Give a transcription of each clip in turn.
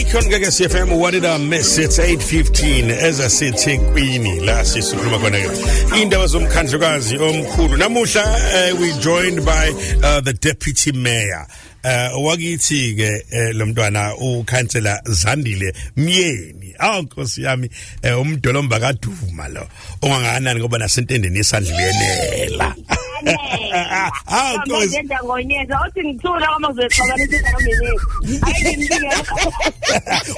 Khona Gagasi FM. What did I miss? It's 8:15 ezaseThekwini la sisikhuluma khona ke indaba zomkhandlukazi omkhulu namuhla. We joined by the deputy mayor wakithi ke lo mntwana ukhansela Zandile Myeni. Awu Nkosi yami, umdolomba kaduma lo onganganani ngoba nasentendeni yesandla uyenela. Awu Nkosi. Ngenda ngonyeza othi ngithula uma ngizoxabanisa nomini. Hayi, ngibingelela.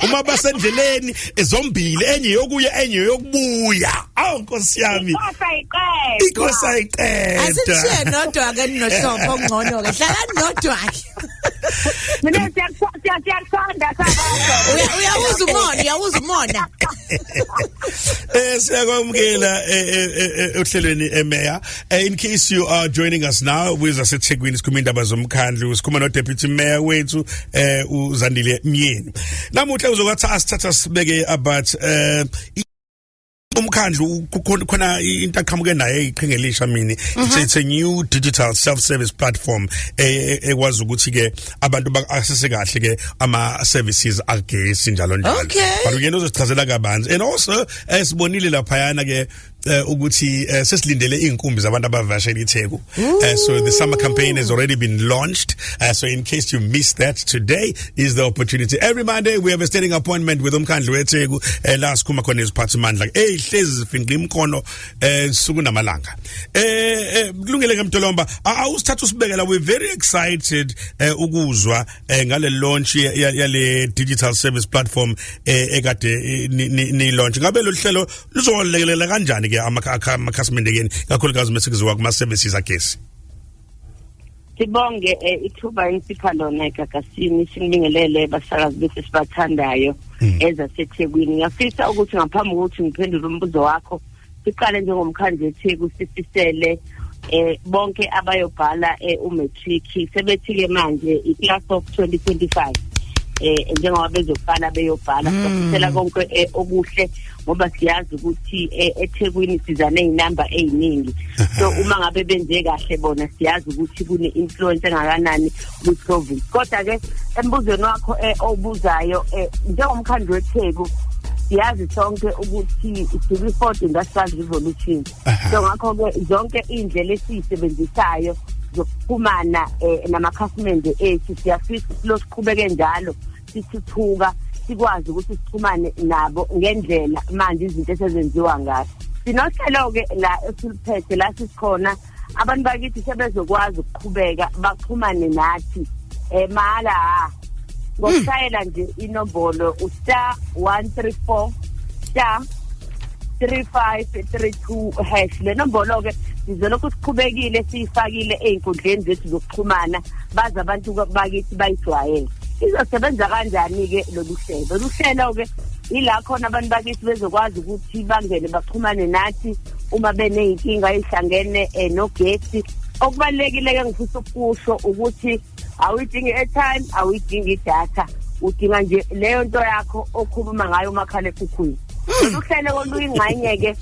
Uma basendleleni ezombili, enye yokuya, enye yokubuya. Awu Nkosi yami. Inkosi ayiqedwa. Inkosi ayiqeda. Asishiye nodwa ke ninohlopho ongcono ke. Hlalani nodwa ke. Mina siyakuthanda sabantu. Uyawuza umona, uyawuza umona. Siyakwamukela ohlelweni, emeya. In case you are joining us now, kwezaseThekwini sikhuluma indaba zomkhandlu, sikhuluma no deputy mayor wethu uZandile Myeni. Namuhla uzokwathi asithatha sibeke about umkhandlu kukhona khona into aqhamuke naye, iqhinga elisha mini. It's a new digital self service platform ekwazi ukuthi ke abantu ba-access kahle ke ama services agesi, njalo njalo. But uyena uzosichazela kabanzi. And also sibonile laphayana ke ukuthi sesilindele inkumbi zabantu abavakashela iTheku. So the summer campaign has already been launched. So in case you missed that, today is the opportunity. Every Monday we have a standing appointment with umkhandlu weTheku la sikhuluma khona iziphathimandla ezihlezi zifinqa imkhono suku namalanga. Kulungile ke Mdolomba, awusithatha usibekela. We're very excited ukuzwa ngale launch yale digital service platform ekade ni launch. Ngabe lo hlelo luzolekelela kanjani ke amakhasimende keni, kakhulukazi mase kuziwa kuma services agesi? Sibonge ithuba enisipha lona eGagasini. Sinibingelele basakazi bethu sibathandayo ezaseThekwini. Ngiyafisa ukuthi ngaphambi kokuthi ngiphendule umbuzo wakho, siqale njengomkhandlu weTheku sifisele bonke abayobhala umatric, sebethi ke manje i-class of 2025, njengoba bezofana beyobhala, sifisela konke okuhle ngoba siyazi ukuthi eThekwini siza nezinamba eziningi. So uma ngabe benze kahle bona, siyazi ukuthi kune influence engakanani ku province. Kodwa ke embuzweni wakho obuzayo, njengomkhandlu weTheku siyazi sonke ukuthi sikwi-fourth industrial revolution, so ngakho-ke zonke iy'ndlela esiyisebenzisayo zokuxhumana namakhasimende ethu siyafisa lo siqhubeke njalo sithuthuka, sikwazi ukuthi sixhumane nabo ngendlela manje izinto esezenziwa ngayo. Sinohlelo-ke la esiluphethe la sisikhona, abantu bakithi sebezokwazi ukuqhubeka baxhumane nathi mahala ha ngokushayela nje inombolo u*134*3532#. Le nombolo ke sizolokhu siqhubekile siyifakile ey'nkundleni zethu zokuxhumana baze abantu bakithi bayijwayele. Izosebenza kanjani-ke lolu hlelo? Lolu hlelo-ke ila khona abantu bakithi bezokwazi ukuthi bangene baxhumane nathi uma beney'nkinga ey'hlangene nogesi. Okubalulekile-ke ngifisa ukusho ukuthi awuyidingi i-airtime, awuyidingi idatha, udinga nje leyo nto yakho okhuluma ngayo, umakhalekhukhwini. Lolu hlelo oluyingxenye-ke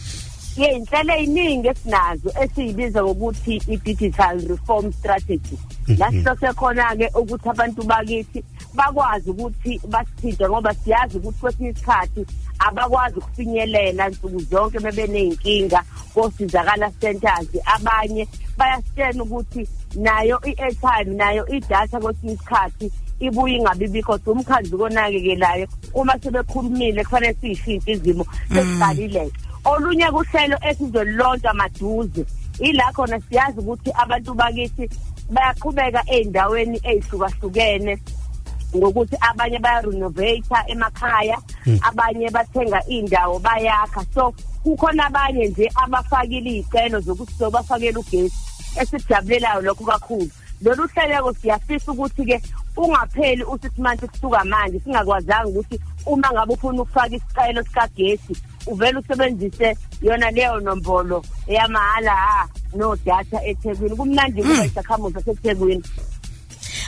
yey'nhlelo ey'ningi esinazo esiyibiza ngokuthi i-digital reform strategy, la sihlose khona-ke ukuthi abantu bakithi bakwazi ukuthi basithinte ngoba siyazi ukuthi kwesinye isikhathi abakwazi ukufinyelela nsuku zonke bebeney'nkinga kosizakala centers. Abanye bayasitshena ukuthi nayo i-airtime, nayo idatha kwesinye isikhathi ibuye ingabi bikho. So umkhandlu konakekelayo uma sebekhulumile kufanele siyishintshe izimo. Sesiqalile olunye kuhlelo esizolontsha maduze, ila khona siyazi ukuthi abantu bakithi bayaqhubeka ey'ndaweni ey'hlukahlukene ngokuthi abanye baya-renovate emakhaya, abanye bathenga indawo bayakha. So kukhona abanye nje abafakile iy'celo zokuthi sobafakele ugesi, esikujabulelayo lokho kakhulu. Lolu hleleko siyafisa ukuthi-ke ungapheli u-6 months kusuka manje singakwazanga ukuthi uma ngabe ufuna ukufaka isicelo sikagesi uvele usebenzise yona leyo nombolo eyamahhala ha no data eThekwini. Kumnandi kuba isakhamuzi saseThekwini.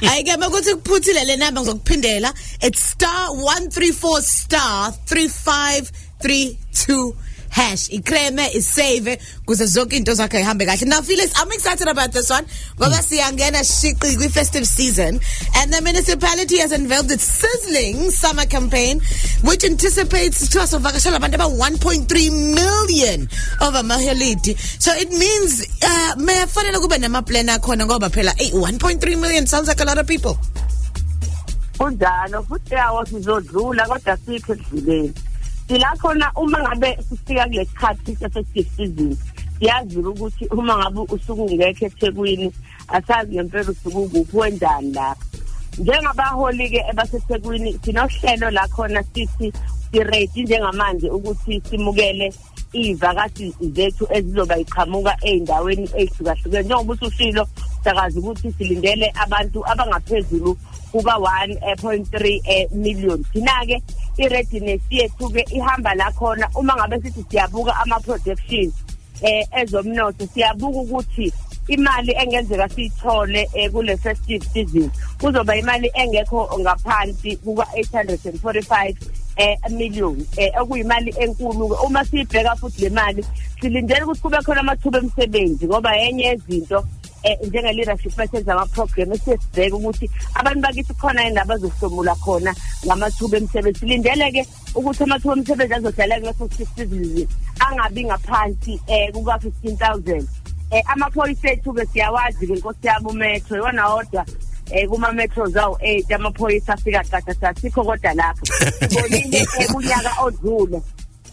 Hayi ke, makuthi kuphuthile le number ngizokuphindela. It's *134*3532 hash, iclaim, isave kuze zonke into zakhe ihambe kahle. Now Felix, I'm excited about this one ngoba siyangena shiqi kwi festive season, and the municipality has unveiled its sizzling summer campaign, which anticipates to sovakashela abantu aba 1.3 million over maholidi. So it means mayafanele kube nama plan akhona, ngoba phela, hey, 1.3 million sounds like a lot of people. Kunjalo futhi, yawo sizodlula, kodwa sikho edluleni sila khona. Uma ngabe sifika kule sikhathi se-festive season, siyazi ukuthi uma ngabe usuke ungekho eThekwini, asazi ngempela usuke ukuphi, wenzani lapho. Njengabaholi-ke abaseThekwini, sinohlelo la khona sithi si-ready njengamanje ukuthi simukele iy'vakashi zethu ezizoba yiqhamuka ey'ndaweni ey'hlukahlukene. Njengoba usushilo, sakazi ukuthi silindele abantu abangaphezulu kuka-1.3 million. Thina-ke i-readiness yethu-ke ihamba la khona uma ngabe sithi siyabuka ama-projections ezomnotho, siyabuka ukuthi imali engenzeka siyithole kule festive season kuzoba imali engekho ngaphansi kuka-845 million, okuyimali enkulu uma siyibheka. Futhi le mali silindele ukuthi kube khona amathuba emisebenzi, ngoba enye yezinto njenge-leadership esenza ama-program esiye sibheke ukuthi abantu bakithi khona yini abazohlomula khona ngamathuba emisebenzi. Silindele-ke ukuthi amathuba emisebenzi azodaleka kule season angabi ngaphansi kuka-15,000. Amaphoyisa ethu-ke siyawazi-ke, nkosi yami, umetro iwona wodwa kuma-metros awu-8 amaphoyisa afika qatha, asikho. Kodwa lapho sibonile kunyaka odlule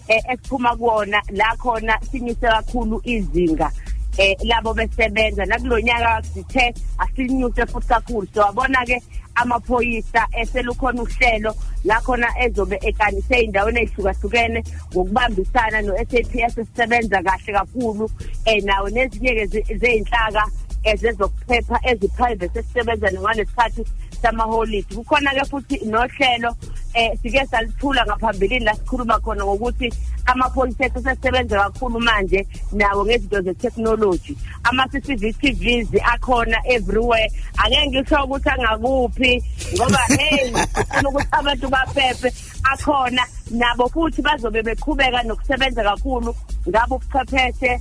esiphuma kuwona la khona sinyuse kakhulu izinga labo besebenza. Nakulonyaka sithe asinyuse futhi kakhulu. So wabona ke amaphoyisa eselukhona uhlelo la khona ezobe ekanise ey'ndaweni ey'hlukahlukene ngokubambisana no-SAPS, esisebenza kahle kakhulu nawo, nezinye-ke zey'nhlaka ezezokuphepha ezi-private esisebenza ngalesikhathi samaholidi. Kukhona-ke futhi nohlelo sike salithula ngaphambilini la sikhuluma khona ngokuthi amaphoyisa ethu sesebenza kakhulu manje nawo ngezinto ze-technology, ama-CCTVs akhona everywhere. Ake ngisho ukuthi angakuphi, ngoba hey, sifuna ukuthi abantu baphephe. Akhona nabo futhi bazobe beqhubeka nokusebenza kakhulu ngabo ubuchwepheshe,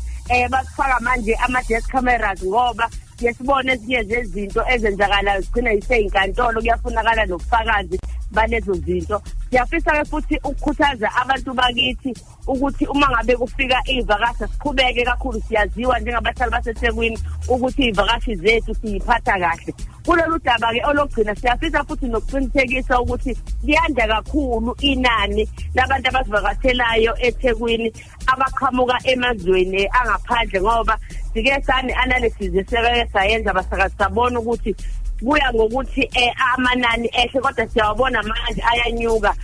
bakufaka manje ama-desk cameras, ngoba siyesibona ezinye zezinto ezenzakalayo zigcina yisey'nkantolo, kuyafunakala nobufakazi balezo zinto. Siyafisa-ke futhi ukukhuthaza abantu bakithi ukuthi uma ngabe kufika iy'vakashi, siqhubeke kakhulu. Siyaziwa njengabahlali baseThekwini ukuthi iy'vakashi zethu siyiphatha kahle. Kulolu daba-ke olokugcina, siyafisa futhi nokuqinisekisa ukuthi liyanda kakhulu inani labantu abasivakashelayo eThekwini abaqhamuka emazweni angaphandle, ngoba sike sane-analysis eseke sayenza, basakazi, sabona ukuthi kuya ngokuthi amanani ehle, kodwa siyawabona manje ayanyuka.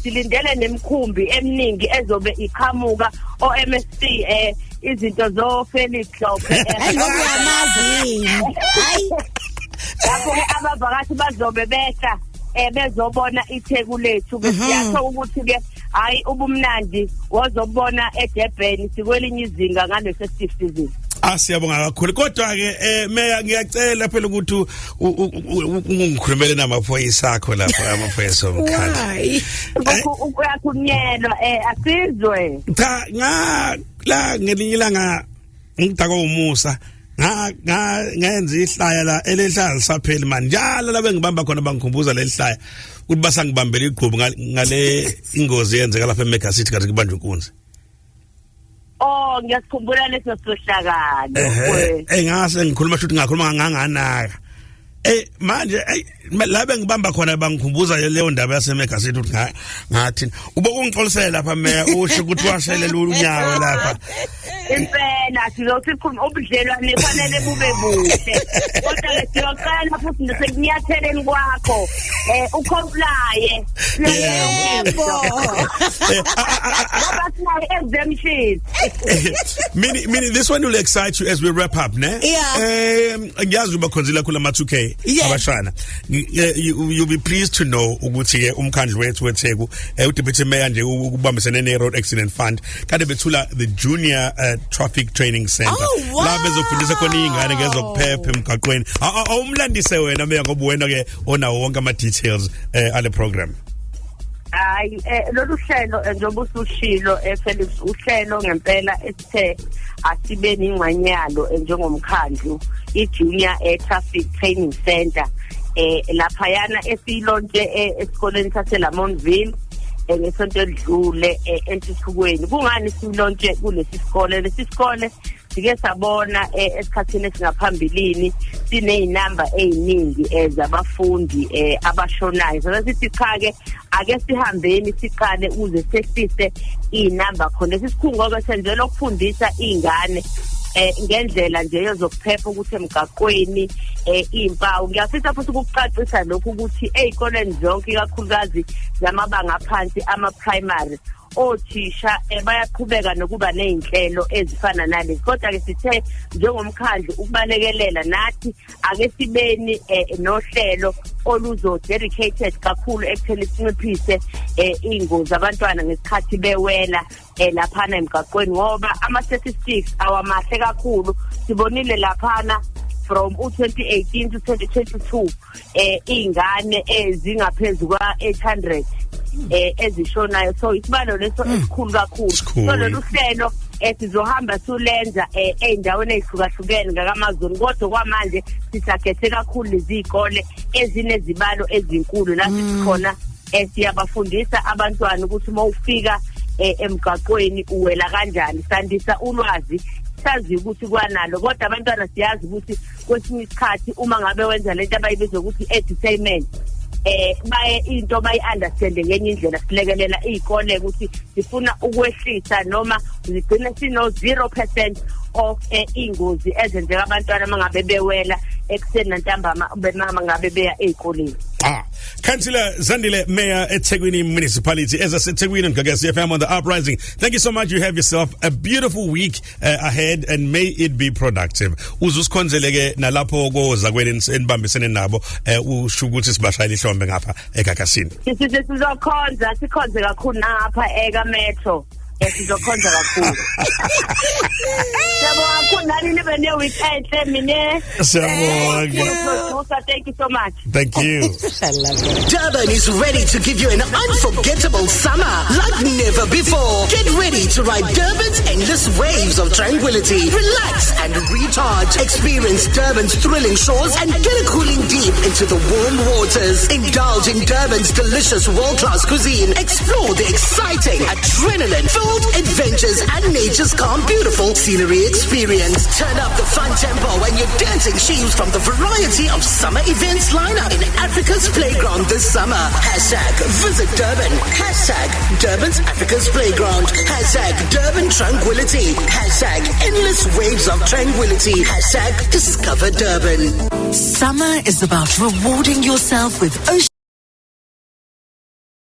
Silindele nemikhumbi eminingi ezobe iqhamuka, o-MSC, izinto zo Felix Hlophe. Hayi, ngoba uyamazi yini? Hayi. Lapho-ke abavakashi bazobe behla bezobona iTheku lethu. Siyasho ukuthi-ke hayi, ubumnandi wozobona eDurban, sikwelinye izinga ngale festive season. Ah, siyabonga kakhulu. Kodwa ke meya, ngiyacela phela ukuthi ungikhulumele namaphoyisa akho lapha, amaphoyisa omkhandlu. Why? Uyakhulunyelwa, asizwe. Cha, nga la ngelinye ilanga ngidakwa umusa, nga nga ngenza ihlaya la elehlaya lisapheli manje. Njalo la bengibamba khona bangikhumbuza lelihlaya ukuthi basangibambela igqubu ngale ingozi yenzeka lapha eMega City kathi kubanjwe inkunzi. Oh, ngiyasikhumbula leso sihlakalo. Ehe, engase ngikhuluma futhi ngakhuluma nganganaka. Manje la bengibamba khona bangikhumbuza leyo ndaba yaseMega City ukuthi ngathi ubokungixolisela lapha meya, usho ukuthi washelela unyawo lapha. Impela sizothi ubudlelwane fanele bube buhle, kodwa ke siyocela futhi nasekunyatheleni kwakho ucomply. Yebo. Ngoba sinayo exemption. Mini, this one will excite you as we wrap up, ne? Yeah. Ngiyazi ubakhonzile kakhulu ama 2K abashana. You'll be pleased to know ukuthi ke umkhandlu wethu weTheku, uDeputy Mayor nje ukubambisene ne Road Accident Fund, kade bethula the Junior Traffic Training Center. Oh, wow. La bezofundisa khona izingane ngezokuphepha emgaqweni. Awumlandise wena meya, ngoba wena ke onawo wonke ama details ale program. Hayi, lolu hlelo, njengoba usushilo, Felix, uhlelo ngempela esithe asibe ningwanyalo njengomkhandlu, i-Junior Air Traffic Training Center laphayana esiyi-launche esikoleni saseLamontville ngesonto elidlule entuthukweni. Kungani siyi-launche kulesi sikole? Lesi sikole sike sabona esikhathini esingaphambilini siney'namba ey'ningi zabafundi abashonayo. So sithi cha-ke, ake sihambeni siqale ukuze sehlise iy'namba khona. Lesi sikhungo-ke senzelwa ukufundisa iy'ngane ngendlela nje yezokuphepha ukuthi emgaqweni iy'mpawu. Ngiyafisa futhi ukukucacisa lokhu ukuthi ey'koleni zonke, ikakhulukazi zamabanga aphansi, ama-primary, othisha bayaqhubeka nokuba ney'nhlelo ezifana nalezi, kodwa-ke sithe njengomkhandlu ukubalekelela nathi ake sibeni nohlelo oluzo-dedicated kakhulu ekutheni sinciphise iy'ngozi abantwana ngesikhathi bewela laphana emgaqweni, ngoba ama-statistics awamahle kakhulu. Sibonile laphana from u-2018 to 2022 iy'ngane ezingaphezu kwa-800 ezishonayo, so isibalo leso esikhulu kakhulu. So lolu hlelo sizohamba sulenza ey'ndaweni ey'hlukahlukene ngakamazulu, kodwa kwamanje sisakhethe kakhulu lezi y'kole ezinezibalo ezinkulu la sikhona. Siyabafundisa abantwana ukuthi uma ufika emgaqweni uwela kanjani, sandisa ulwazi. Sazi ukuthi kwanalo, kodwa abantwana siyazi ukuthi kwesinye isikhathi uma ngabe wenza lento abayibiza ukuthi edutainment, baye into bayi-understande ngenye indlela. Silekelela iy'kole ukuthi sifuna ukwehlisa noma zigcine sino 0% of iy'ngozi ezenzeka abantwana uma ngabe bewela ekuseni nantambama bemama ngabe beya ey'koleni. Ah, Councillor Zandile Mayor eThekwini Municipality, ezaseThekwini, Gagasi FM on the Uprising. Thank you so much. You have yourself a beautiful week ahead and may it be productive. Uzusikhonzele ke nalapho koza kweli enibambisene nabo, usho ukuthi sibashayela ihlombe ngapha eGagasini. Sizokhonza, sikhonze kakhulu nangapha eka Metro. Sizokhonza kakhulu. Siyabonga kakhulu, nani nibe ne week enhle mine. Siyabonga. Producer, thank you so much. Thank you. I love it. Durban is ready to give you an unforgettable summer like never before. Get ready to ride Durban's endless waves of tranquility. Relax and recharge. Experience Durban's thrilling shores and get a cooling deep into the warm waters. Indulge in Durban's delicious world-class cuisine. Explore the exciting, adrenaline-filled adventures and nature's calm, beautiful scenery experience. Turn up the fun tempo when you're dancing shoes from the variety of summer events lineup in Africa's Playground this summer. #VisitDurban. #Durban's Africa's Playground. #Durban Tranquility. #Endless waves of tranquility. #DiscoverDurban. Summer is about rewarding yourself with ocean.